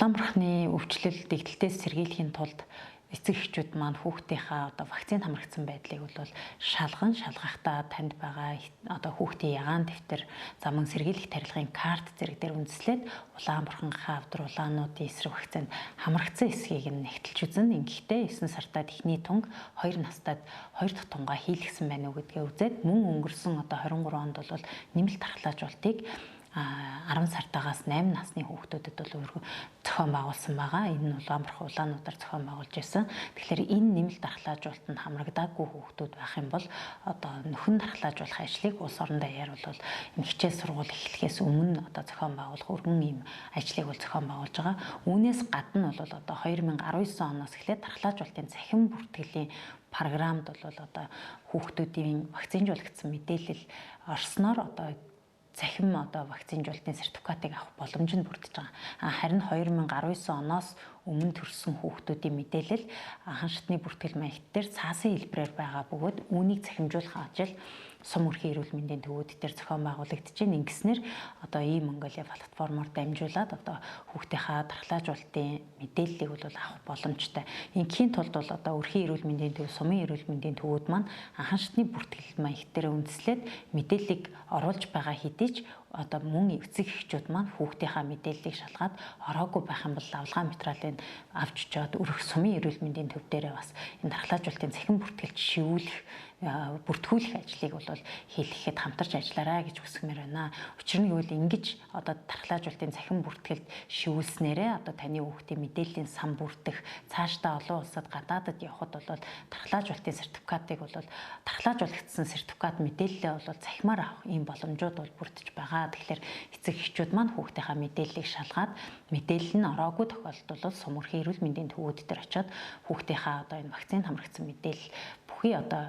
Улаан бурхны өвчлөл дэгдэлтээс сэргийлэхийн тулд эцэг эхчүүд маань хүүхдийнхаа одоо вакцинд хамрагдсан байдлыг бол шалган, шалгахтаа танд байгаа одоо хүүхдийн ягаан дэвтэр, за мөн сэргийлэх тарилгын карт зэрэг дээр үндэслээд улаан бурханхаа авдар улаануудын эсрэг вакцинд хамрагдсан эсхийг нь нэгтэлж үзэн. Ингэхдээ 9 сартаа техний тунг, 2 настайд 2 дахь тунгаа хийлгсэн байна уу гэдгээ үзээд, мөн өнгөрсөн одоо 23 онд бол нэмэлт дархлаажуултыг 10 сартаагаас 8 насны хүүхдүүдэд бол зохион байгуулсан байгаа. Энэ нь улаан бурхан улаануудаар зохион байгуулж байсан. Тэгэхээр энэ нэмэлт дархлаажуулалтанд хамрагдаагүй хүүхдүүд байх юм бол одоо нөхөн дархлаажуулах ажлыг улс орон даяар бол энэ хичээл сургууль эхлэхээс өмнө одоо зохион байгуулах өргөн ийм ажлыг бол зохион байгуулж байгаа. Үүнээс гадна бол одоо 2019 оноос эхлээд дархлаажуулалтын цахим бүртгэлийн програмд бол одоо хүүхдүүдийн вакцинжуулагдсан мэдээлэл орсноор одоо цахим одоо вакцинжуулалтын сертификатыг авах боломж нь бүрдэж байгаа. Харин 2019 оноос өмнө төрсэн хүүхдүүдийн мэдээлэл анхан шатны бүртгэл маягт дээр цаасан хэлбэрээр байгаа бөгөөд үүнийг цахимжуулах ажил сум өрхийн эрүүл мэндийн төвүүд дээр зохион байгуулагдаж байна. Ингэснээр одоо e-Mongolia платформоор дамжуулаад одоо хүүхдийнхаа дархлаажуулалтын мэдээллийг бол авах боломжтой. Ингээхийн тулд бол одоо өрхийн эрүүл мэндийн төв, сумын эрүүл мэндийн төвүүд маань анхан шатны бүртгэл маягт дээр үндэслээд мэдээллийг оруулж байгаа хэдий ч одоо мөн эцэг эхчүүд маань хүүхдийнхаа мэдээллийг шалгаад ороогүй байх юм бол лавлгаа материалыг авч очиод өрөх сумын эрүүл мэндийн төв дээрээ бас энэ дархлаажуулалтын цахим бүртгэлд шивүүлэх, бүртгүүлэх ажлыг бол хийлгэхэд хамтарч ажиллаарай гэж хүсгэмээр байна. Учир нь гэвэл ингэж одоо дархлаажуулалтын цахим бүртгэлд шивүүлснээрээ одоо таны хүүхдийн мэдээллийн сан бүрдэх, цаашдаа олон улсад, гадаадад явхад бол дархлаажуулалтын сертификатыг бол дархлаажуулагдсан сертификат мэдээлэлээ бол цахимаар авах ийм боломжууд бол бүрдэж байгаа. Тэгэхээр эцэг эхчүүд маань хүүхдийнхаа мэдээллийг шалгаад, мэдээлэл нь ороогүй тохиолдолд бол сум өрхийн эрүүл мэндийн төвүүд дээр очиод хүүхдийнхаа одоо энэ вакцинд хамрагдсан мэдээлэл бүхий одоо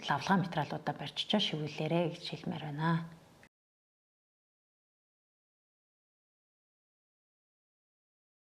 лавлгаа материалуудаа барьж чаа шивүүлээрэ гэж хэлмээр байна.